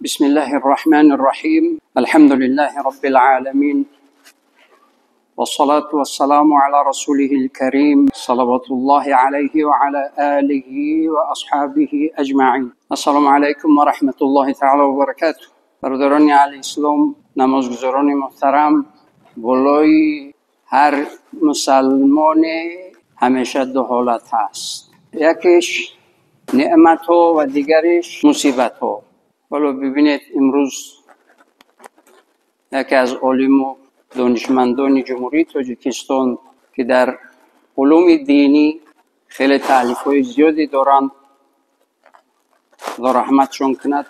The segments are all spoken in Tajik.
بسم الله الرحمن الرحيم. الحمد لله رب العالمين، والصلاة والسلام على رسوله الكريم صلوات الله عليه وعلى آله وأصحابه أجمعين. السلام عليكم ورحمة الله تعالى وبركاته. برادران علی اسلام، نمازگزاران محترم، بالای هر مسلمان همیشه دو حالت هست، یکیش نعمت ها و دیگرش مصیبت ها. حالا ببینید امروز یکی از عالم و دانشمندان جمهوری تاجیکستان که در علوم دینی خیلی تألیف های زیادی دارند، خدا رحمتشون کند،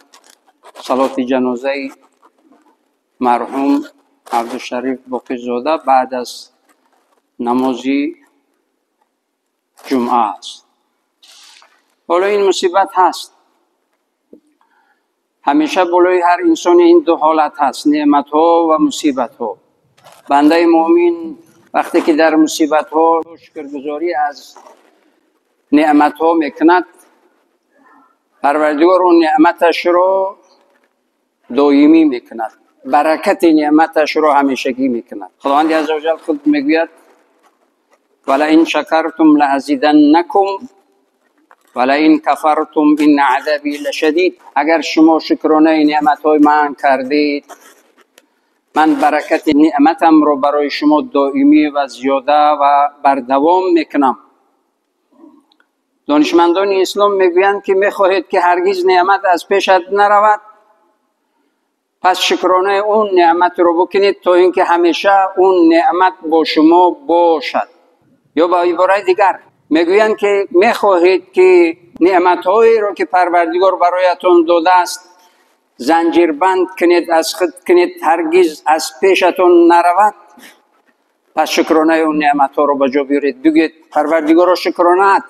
صلات جنازه مرحوم عبدالشریف باقیزاده بعد از نماز جمعه است. حالا این مصیبت هست، همیشه بالای هر انسان این دو حالت هست، نعمت ها و مصیبت ها. بنده مؤمن وقتی که در مصیبت ها شکرگزاری از نعمت ها میکند، پروردگار اون نعمتش رو دائمی میکند، برکت نعمتش رو همیشگی میکند. خداوند عزوجل خود میگوید ولئن شکرتم لازیدنکم ولئن کفرتم ان عذابی لشدید. اگر شما شکرانه نعمت های من کردید، من برکت نعمتم رو برای شما دائمی و زیاده و بردوام میکنم. دانشمندان اسلام میگویند که میخواهید که هرگز نعمت از پیشت نرود، پس شکرانه اون نعمت رو بکنید تا اینکه همیشه اون نعمت با شما باشد. یا با عبارت دیگر میگویند که میخواهید که نعمتهایی رو که پروردگار برایتون داده است زنجیر بند کنید، از خود کنید، هرگز از پیشتون نرود، پس شکرانه اون نعمتها رو به جا بیارید. بگید پروردگار شکرانه،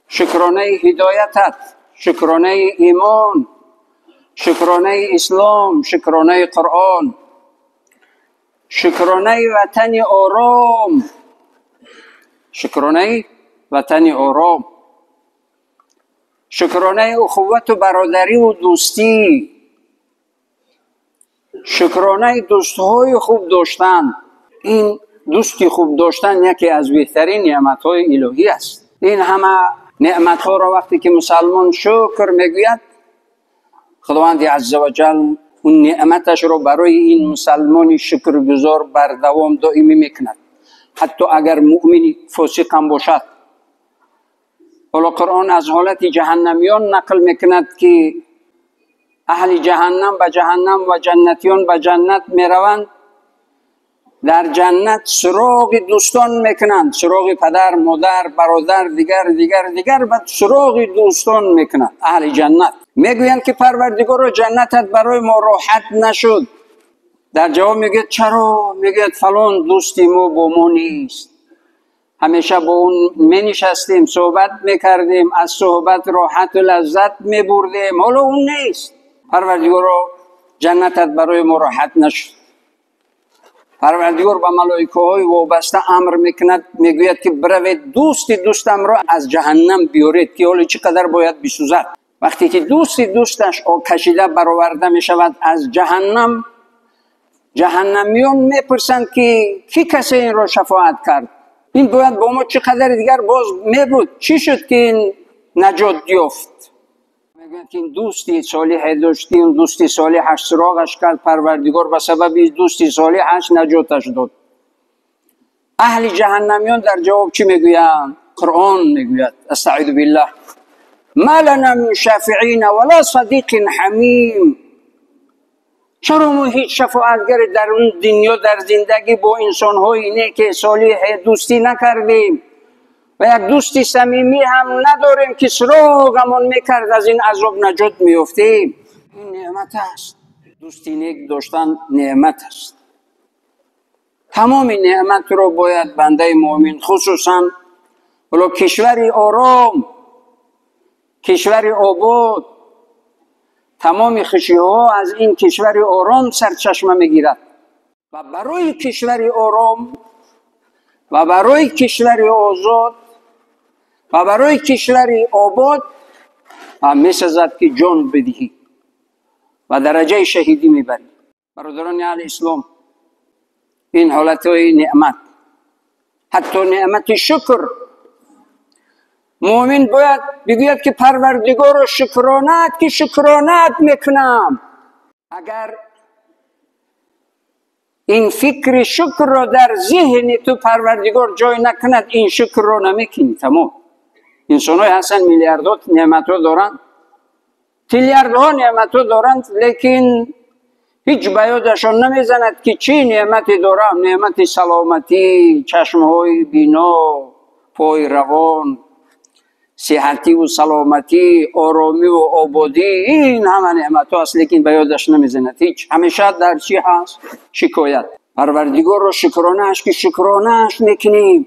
شکرانه هدایتت، شکرانه ایمان، شکرانه اسلام، شکرانه قرآن، شکرانه وطن آرام، شکرانه وطن آرام، شکرانه اخوت و برادری و دوستی، شکرانه دوستهای خوب داشتن. این دوستی خوب داشتن یکی از بهترین نعمتهای الهی است. این همه نعمتها را وقتی که مسلمان شکر میگوید، خداوند عزوجل اون نعمتش رو برای این مسلمان شکرگزار بردوام دائمی میکند، حتی اگر مؤمن فاسق هم باشد. حالا قرآن از حالت جهنمیان نقل میکند که اهل جهنم به جهنم و جنتیان به جنت میروند. در جنت سراغ دوستان میکنند، سراغ پدر، مادر، برادر، دیگر دیگر دیگر، و سراغ دوستان میکنند. اهل جنت میگویند که پروردگار جنتت برای ما راحت نشد. در جواب میگه چرا؟ میگه فلان دوستی ما با ما نیست، همیشه با اون می نشستیم، صحبت میکردیم، از صحبت راحت و لذت میبردیم، حالا اون نیست. پروردگار جنتت برای ما راحت نشد. پروردگار به ملائکه های وابسته امر میکند، میگوید که بروید دوستی دوستم را از جهنم بیارید که حالا چقدر باید بسوزد. وقتی که دوستی دوستش کشیده برآورده میشود از جهنم، جهنمیان میپرسند که کی کسی این را شفاعت کرد؟ این باید با ما چقدر دیگر باز میبود، چی شد که این نجات یافت؟ میگوید که این دوستی صالح داشتیم، دوستی صالحش سراغش کرد، پروردگار به سبب دوستی صالحش نجاتش داد. اهل جهنمیان در جواب چی میگویند؟ قرآن میگوید استعیذ بالله ما لنا من شافعین ولا صدیق حمیم. چرا ما هیچ شفاعتگر در اون دنیا در زندگی با انسان‌های نیک صالح دوستی نکردیم و یک دوستی صمیمی هم نداریم که سراغمون میکرد از این عذاب نجات میافتیم؟ این نعمت است. دوستی نیک داشتن نعمت است. تمام نعمت رو باید بنده مؤمن، خصوصا ولو کشوری آرام، کشور آباد، تمام خوشی‌ها از این کشور آرام سرچشمه میگیرد و برای کشور آرام و برای کشور آزاد و برای کشور آباد میسازد که جان بدهی. ва дараҷаи шаҳидӣ мебарӣ. Бародарони аҳли ислом, ин ҳолатҳои неъмат, ҳатто неъмати шукр. Муъмин бояд бигӯяд, ки Парвардигоро, шукронат, ки шукронат мекунам. Агар ин фикри шукрро дар зеҳни ту Парвардигор ҷой накунад, ин шукрро намекунӣ. Тамом. Инсонҳое ҳастанд, миллиардҳо неъматҳо доранд, триллиардҳо неъматҳо доранд, лекин ҳеҷ ба ёдашон намезанад, ки чӣ неъмате дорам: неъмати саломатӣ, чашмҳои бино, пои равон, сиҳативу саломатӣ, оромиву ободӣ. Ин ҳама неъматҳо аст, лекин ба ёдаш намезанад ҳеҷ. Ҳамеша дар чӣ ҳаст? Шикоят. Парвардигорро шукронааш, ки шукронааш мекунем.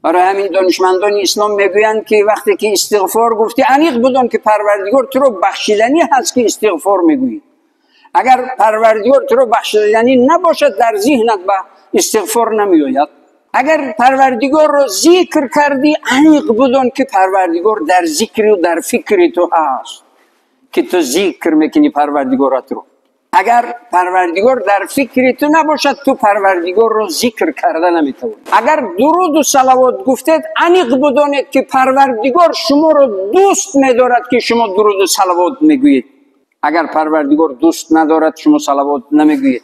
Барои ҳамин донишмандони ислом мегӯянд, ки вақте ки истиғфор гуфтӣ, аниқ будон, ки Парвардигор туро бахшиданӣ ҳаст, ки истиғфор мегӯӣ. Агар Парвардигор туро бахшиданӣ набошад, дар зиҳнат ба истиғфор намеояд. Агар Парвардигорро зикр кардӣ, аниқ будон, ки Парвардигор дар зикру дар фикри ту ҳаст, ки ту зикр мекунӣ Парвардигоратро. Агар Парвардигор дар фикри ту набошад, ту Парвардигорро зикр карда наметавонӣ. Агар дуруду салавот гуфтед, аниқ будонед, ки Парвардигор шуморо дӯст медорад, ки шумо дуруду салавот мегӯед. Агар Парвардигор дӯст надорад, шумо салавот намегӯед.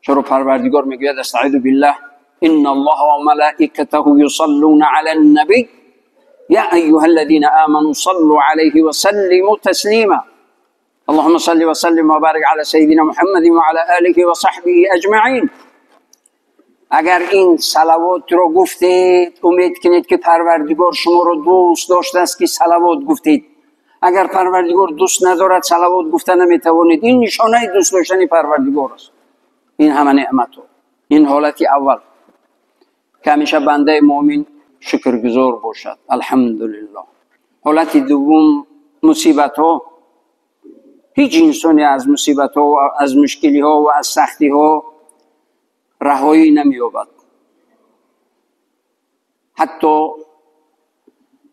Чаро Парвардигор мегӯяд: أستعيذ بالله، إن الله وملائكته يصلون على النبي يا أيها الذين آمنوا صلوا عليه وسلموا تسليما. اللهم صل وسلم وبارك على سيدنا محمد وعلى آله وصحبه أجمعين. Агар ин салавотро гуфтед, умед кунед, ки Парвардигор шуморо дӯст доштааст, ки салавот гуфтед. Агар Парвардигор дӯст надорад, салавот гуфта наметавонед. Ин нишонаи дӯст доштани Парвардигор аст, ин ҳама неъматҳо. Ин ҳолати аввал, ки ҳамеша бандаи муъмин шукргузор бошад, алҳамдулиллоҳ. Ҳолати дуввум — мусибатҳо. Ҳеҷ инсоне аз мусибатҳо, аз мушкилиҳо ва аз сахтиҳо раҳоӣ намеёбад. Ҳатто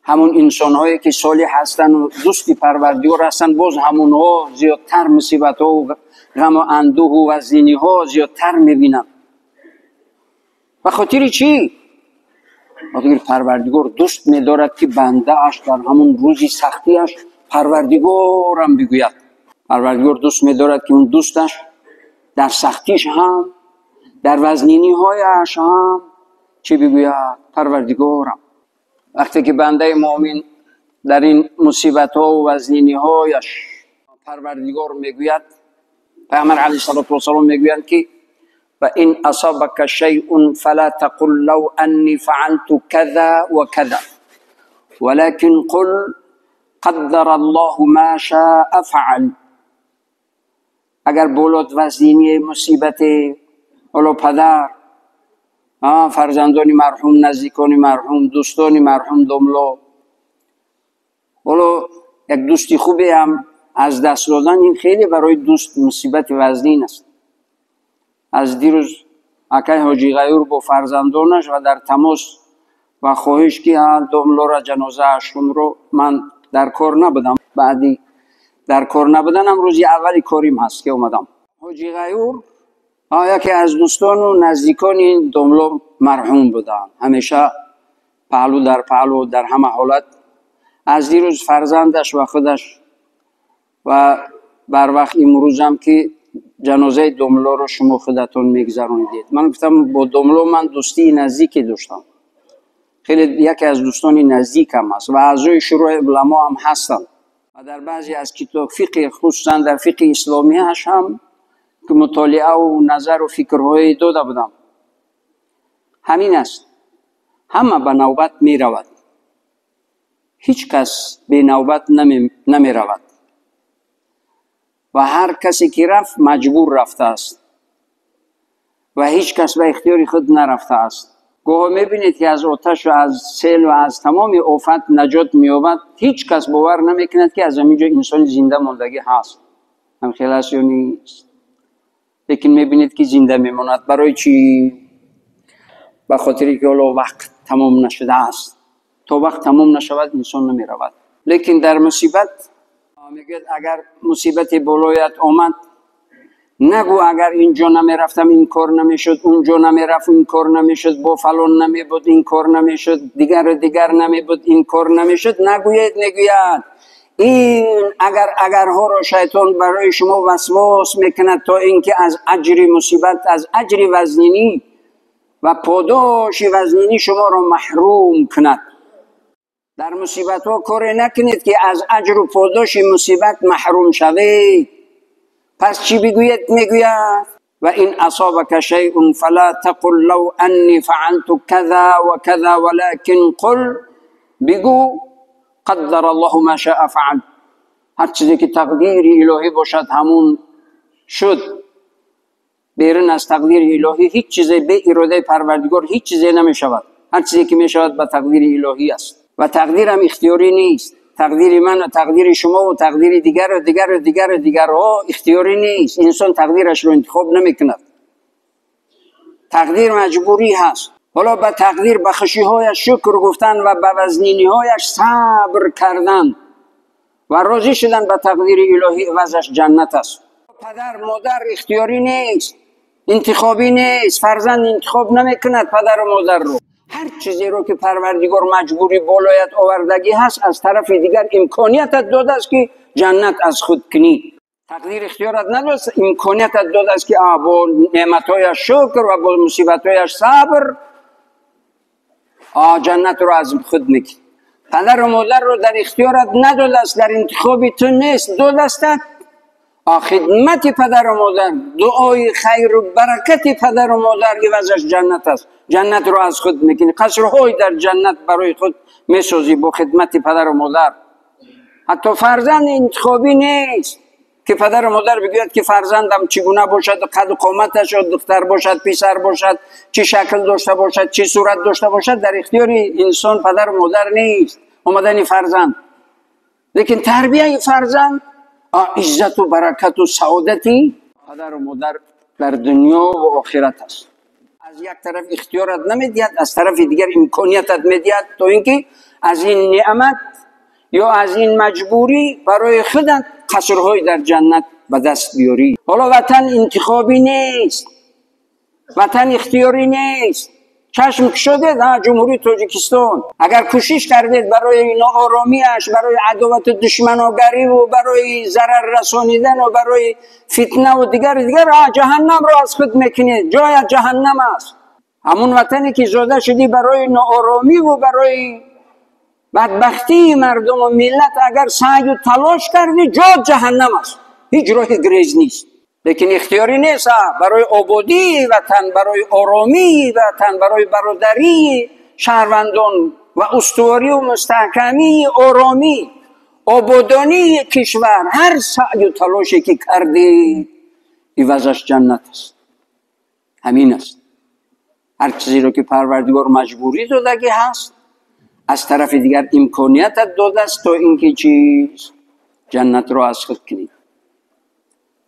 ҳамун инсонҳое, ки солиҳ ҳастанд, дӯсти Парвардигор ҳастанд, боз ҳамунҳо зиёдтар мусибатҳо, ғаму андӯҳу вазниниҳо зиёдтар мебинанд. Ба хотири чӣ? Хотири Парвардигор дӯст медорад, ки бандааш дар ҳамун рӯзи сахтиаш «Парвардигорам» бигӯяд. Парвардигор дӯст медорад, ки он дӯсташ дар сахтиш ҳам, дар вазниниҳояш ҳам чӣ бигӯяд? «Парвардигорам». Вақте ки бандаи муъмин дар ин мусибатҳо вазниниҳояш «Парвардигор» мегӯяд, Пайғамбар عليه الصلاة والسلام мегӯянд, ки وإن أصابك شيء فلا تقل لو أني فعلت كذا وكذا ولكن قل قدر الله ما شاء فعل. Агар болот вазнини мусибате, ҳоло падар, фарзандони марҳум, наздикони марҳум, дӯстони марҳум, домло, ҳоло як дӯсти хубе ҳам аз даст додан, ин хеле барои дӯст мусибати вазнин аст. Аз дирӯз акай Ҳоҷи Ғаюр бо фарзандонаш ва дар тамос ва хоҳиш, ки домлора ҷанозаашонро ман дар кор набудам. Баъди дар кор набуданам, рӯзи аввали корим ҳаст, ки омадам. Ҳоҷи Ғаюр яке аз дӯстону наздикони домло марҳум буданд, ҳамеша паҳлӯ дар паҳлӯ, дар ҳама ҳолат. Аз дирӯз фарзандаш ва худаш ва барвақт имрӯзам, ки ҷанозаи домлоро шумо худатон мегузаронидед. Ман гуфтам, бо домло ман дӯстии наздике доштам, хеле яке аз дӯстони наздикам аст ва аъзои Шӯрои уламо ҳам ҳастанд ва дар баъзе аз китоб фиқҳи, хусусан дар фиқҳи исломияш ҳам ки мутолиаву назару фикрҳое дода будам. Ҳамин аст, ҳама ба навбат меравад, ҳеҷ кас бенавбат намеравад ва ҳар касе ки рафт, маҷбур рафтааст ва ҳеҷ кас ба ихтиёри худ нарафтааст. Гоҳо мебинед, ки аз оташ ва аз сел ва аз тамоми офат наҷот меёбад, ҳеҷ кас бовар намекунад, ки аз ҳамин ҷо инсони зинда мондагӣ ҳаст. Ҳамхел аст ё нест? Лекин мебинед, ки зинда мемонад. Барои чӣ? Ба хотире ки ҳоло вақт тамом нашудааст. То вақт тамом нашавад, инсон намеравад. Лекин дар мусибат Мегӯяд агар мусибати болоят омад, нагӯ агар инҷо намерафтам ин кор намешуд, унҷо намерафт ин кор намешуд, бо фалон намебуд ин кор намешуд, дигару дигар намебуд ин кор намешуд. Нагӯед, мегӯяд ин агар агарҳоро шайтон барои шумо васвос мекунад то инки аз аҷри мусибат, аз аҷри вазнинӣ ва подоши вазнинӣ шуморо маҳрум кунад. Дар мусибатҳо коре накунед ки аз аҷру подоши мусибат маҳрум шавед. Пас чӣ бигӯед? Мегӯяд ва ин асобака шайъун фала тақул лав анни фаалту каза ва каза валакин қул, бигӯ қаддар Аллоҳу ма шаа фаал. Ҳар чизе ки тақдири илоҳӣ бошад ҳамун шуд. Берун аз тақдири илоҳӣ ҳеҷ чизе бе иродаи Парвардигор ҳеҷ чизе намешавад. Ҳар чизе ки мешавад ба тақдири илоҳӣ аст ва тақдирам ихтиёрӣ нест. Тақдири ман ва тақдири шумо ва тақдири дигару дигару дигару дигарҳо ихтиёрӣ нест. Инсон тақдирашро интихоб намекунад. Тақдир маҷбурӣ ҳаст. Ҳоло ба тақдир, ба хушиҳояш шукр гуфтан ва ба вазниниҳояш сабр кардан ва розӣ шудан ба тақдири илоҳӣ ивазаш ҷаннат аст. Падар модар ихтиёрӣ нест, интихобӣ нест. Фарзанд интихоб намекунад падару модарро. Ҳар чизеро ки Парвардигор маҷбурӣ болоят овардагӣ ҳаст, аз тарафи дигар имкониятат додааст ки ҷаннат аз худ кунӣ. Тақдир ихтиёрат надост, имкониятат додааст ки бо неъматҳояш шукр ва бо мусибатҳояш сабр ҷаннатро аз худ мекунӣ. Падару модарро дар ихтиёрат надодааст, дар интихоби ту нест, додастат. Хидмати падару модар, дуои хайру баракати падару модар ивазаш ҷаннат аст. Ҷаннатро аз худ мекунӣ, қасрҳои дар ҷаннат барои худ месозӣ бо хидмати падару модар. Ҳатто фарзанд интихобӣ нест ки падару модар бигӯяд ки фарзандам чӣ гуна бошад, қаду қоматаш, духтар бошад, писар бошад, чӣ шакл дошта бошад, чӣ сурат дошта бошад, дар ихтиёри инсон падару модар нест омадани фарзанд. Лекин тарбияи фарзанд иззату баракату саодати падару модар дар дунё ва охират аст. Аз як тараф ихтиёрат намедиҳад, аз тарафи дигар имкониятат медиҳад то инки аз ин неъмат ё аз ин маҷбурӣ барои худат қасрҳои дар ҷаннат ба даст биёрӣ. Ҳоло ватан интихобӣ нест, ватан ихтиёрӣ нест. Чашм кушодед, Ҷумҳурии Тоҷикистон. Агар кӯшиш кардед барои нооромиаш, барои адовату душманогариву барои зарар расонидану барои фитнаву дигару дигар, ҷаҳаннамро аз худ мекунед. Ҷоят ҷаҳаннам аст. Ҳамун ватане ки зода шудӣ барои нооромиву барои бадбахтии мардуму миллат агар саъю талош кардӣ, ҷоят ҷаҳаннам аст. Ҳеҷ роҳи грез нест. Лекин ихтиёрӣ нест. Барои ободии ватан, барои оромии ватан, барои бародарии шаҳрвандон ва устуворию мустаҳкамии оромӣ, ободонии кишвар ҳар саъю талоше ки кардӣ ивазаш ҷаннат аст. Ҳамин аст. Ҳар чизеро ки Парвардигор маҷбурӣ додагӣ ҳаст, аз тарафи дигар имкониятат додааст то инки чиз ҷаннатро аз худ кунӣ.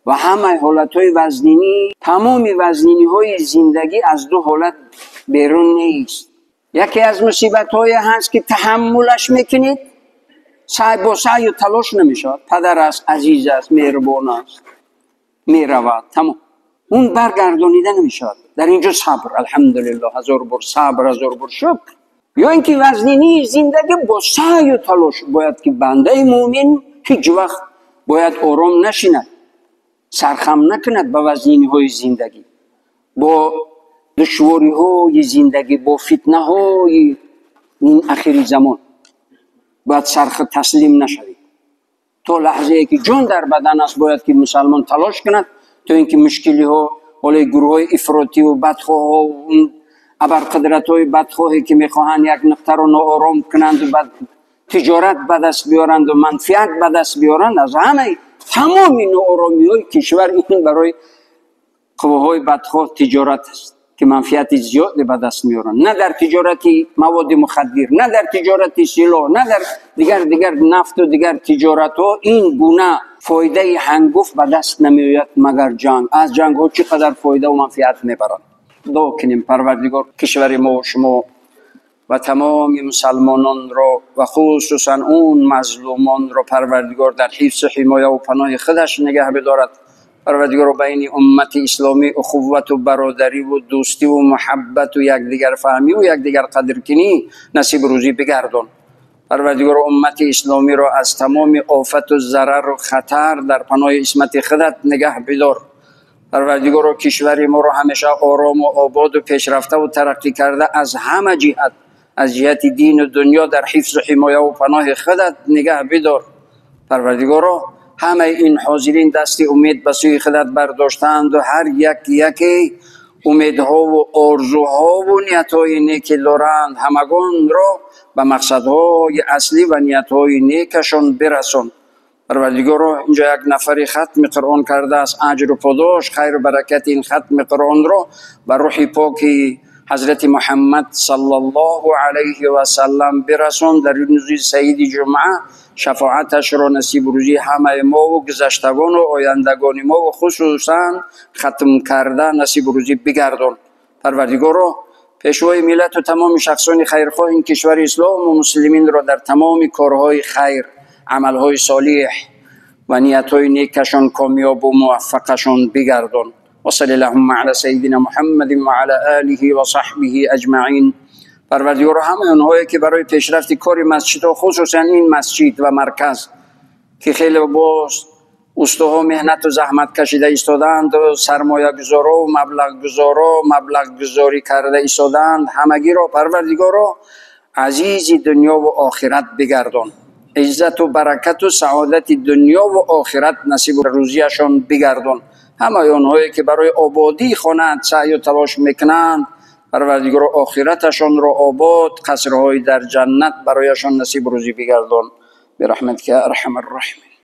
Ва ҳамаи ҳолатҳои вазнинӣ, тамоми вазниниҳои зиндагӣ аз ду ҳолат берун нест. Яке аз мусибатҳое ҳаст ки таҳаммулаш мекунед, саъй бо саъю талош намешавад. Падар аст, азиз аст, меҳрубон аст, меравад, тамом. Он баргардонида намешавад. Дар инҷо сабр, алҳамдулиллоҳ, ҳазор бор сабр, ҳазор бор шукр. Ё инки вазнинии зиндагӣ бо саъю талош бояд ки бандаи мӯмин ҳеҷ вақт бояд ором нашинад, сархам накунад ба вазниниҳои зиндагӣ, бо душвориҳои зиндагӣ, бо фитнаҳои ин ахири замон бояд сарх таслим нашавед. То лаҳзае ки ҷон дар бадан аст бояд ки мусалмон талош кунад то инки мушкилиҳо, ҳолои гурӯҳҳои ифротиву бадхоҳҳо, абарқудратҳои бадхоҳе ки мехоҳанд як нуқтаро ноором кунанду бад тиҷорат ба даст биёранду манфиат ба даст биёранд, аз ҳамаи тамоми нооромиҳои кишвар ин барои қувваҳои бадхоҳ тиҷорат аст ки манфиати зиёде ба даст меоранд. На дар тиҷорати маводи мухаддир, на дар тиҷорати силоҳ, на дар дигар нафту дигар тиҷоратҳо ин гуна фоидаи ҳангуфт ба даст намеояд, магар ҷанг. Аз ҷангҳо чӣ қадар фоидаву манфиат мебаранд. Дуо кунем Парвардигор кишвари мо шумо ва тамоми мусалмононро ва хусусан он мазлумонро Парвардигор дар ҳифзу ҳимоя ва паноҳи худаш нигаҳ бидорад. Парвардигоро, байни уммати исломӣ ухуввату бародариву дӯстиву муҳаббату якдигарфаҳмиву якдигарқадркунӣ насиб рӯзӣ бигардон. Парвардигоро, уммати исломиро аз тамоми офату зарару хатар дар паноҳи исмати худат нигаҳ бидор. Парвардигоро, кишвари моро ҳамеша орому ободу пешрафтаву тараққӣ карда аз ҳама ҷиҳат, аз ҷиҳати дину дунё дар ҳифзу ҳимояву паноҳи худат нигаҳ бидор. Парвардигоро, ҳамаи ин ҳозирин дасти умед ба сӯи худат бардоштаанду ҳар як яке умедҳову орзуҳову ниятҳои неке доранд, ҳамагонро ба мақсадҳои аслӣ ва ниятҳои некашон бирасон. Парвардигоро, инҷо як нафари хатми Қуръон кардааст, аҷру подош, хайру баракати ин хатми Қуръонро ба рӯҳи поки ҳазрати Муҳаммад саллаллоҳу алайҳи васаллам бирасон. Дар рӯзи саиди ҷумъа шафоаташро насиб рӯзии ҳамаи мову гузаштагону ояндагони мову хусусан хатм карда насиб рӯзӣ бигардон. Парвардигоро, пешвои миллату тамоми шахсони хайрхоҳ ин кишвари ислому муслиминро дар тамоми корҳои хайр, амалҳои солиҳ ва ниятҳои некашон комёбу муваффақашон бигардон. وصل اللهم على سيدنا محمد وعلى آله وصحبه اجمعین. پروردگار، همه اونهایی که برای پیشرفت کار مسجد و خصوصا این مسجد و مرکز که خیلی باز устоҳо меҳнату заҳмат кашида истодаанд, сармоягузоро, маблағгузоро маблағгузорӣ карда истодаанд, ҳамагиро Парвардигоро азизи дунёву охират бигардон. Иззату баракату саодати дунёву охират насибу рӯзияшон бигардон. Ҳамаи онҳое ки барои ободии хонаат саъю талош мекунанд, Парвардигоро, охираташонро обод, қасрҳои дар ҷаннат барояшон насиб рӯзӣ бигардон. Бирахматика арҳамар роҳимин.